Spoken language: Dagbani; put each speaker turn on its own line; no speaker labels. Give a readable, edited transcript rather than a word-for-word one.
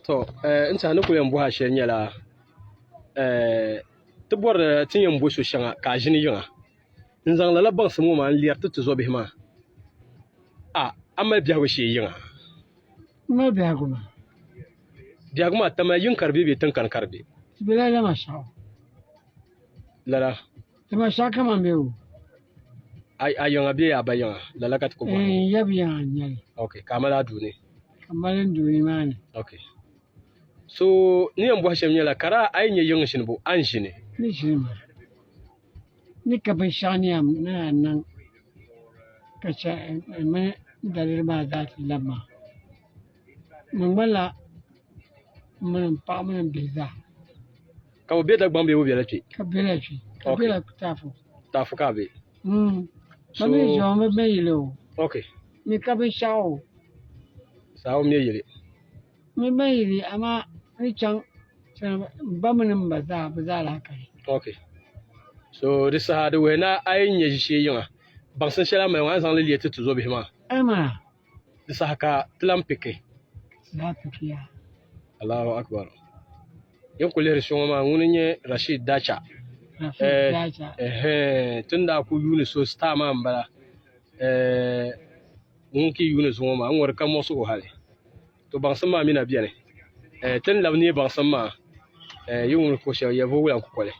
To n tiɛha ni ku yɛn bɔhi a shɛli nyɛla ti bɔri ti ni yɛn bo so shɛŋa ka a ʒini yiŋa n zaŋ lala baŋsim ŋɔ maa n lɛri ti tuzobihi maa a a mali biɛhigu shee yiŋa?
N mali biɛhigu maa.
Biɛhigu maa tamali yiŋ ka di be bee tiŋ kani ka di be?
Di bela Lamashaɣu.
Lala.
Lamashaɣu kaman be o.
A yiŋa bee a ba yiŋa? Lala ka ti ku bɔhi ŋɔ.
N yab yiŋa n nyɛli.
Ok, ka a mali a duu ni?
Ka m mali n duu nimaani.
Ok. So ni yɛn bɔhi shɛm nyɛla ka daa a yi nya yiŋ ʒinibu a ni ʒini?
Ni ʒini maa. Ni ka binshɛɣu ni yɛn niŋ ka chɛ m mini n daliri maa zaa ti labi maa, di ŋmanila m mini m paɣa mini m bihi zaa.
Ka bɛ be Dagbaŋ bee bɛ bela kpe?
Ka bɛ bela kpe, ka bɛ bela Taafu.
Taafu ka a be?
Ba mi ʒiya ŋɔ bɛ me yili o.
Ok.
Mi ka binshɛɣu o.
Saa o me yili.
Mi me yili amaa ni chaŋ m ba mini m ma zaa bɛ zaa lahi kani.
Ok. So di saha di wuhi ni a yi nya ʒishee yiŋa, baŋsim shɛli a ni mali ŋɔ a ni zaŋ li leei ti tuzobihi maa.
Amaa.
Di saha ka ti lan piki.
Ti lahi piki ya.
Allahu Akbar. Yin ku lihiri so ŋɔ maa ŋuni n-nyɛ Rashid Dacha.
Rashid Dacha.
Ɛhɛn, ti ni daa ku yuuni so star maa m-bala. Ɛɛ ŋun ki yuuni so ŋɔ maa n-ŋɔ di ka muɣisigu hali. To baŋsim maa mi na beni. Ɛɛ ti ni labi neei baŋsim maa, ɛɛ yi wum kuɣ shɛli, yɛlibu wula n-ku koli.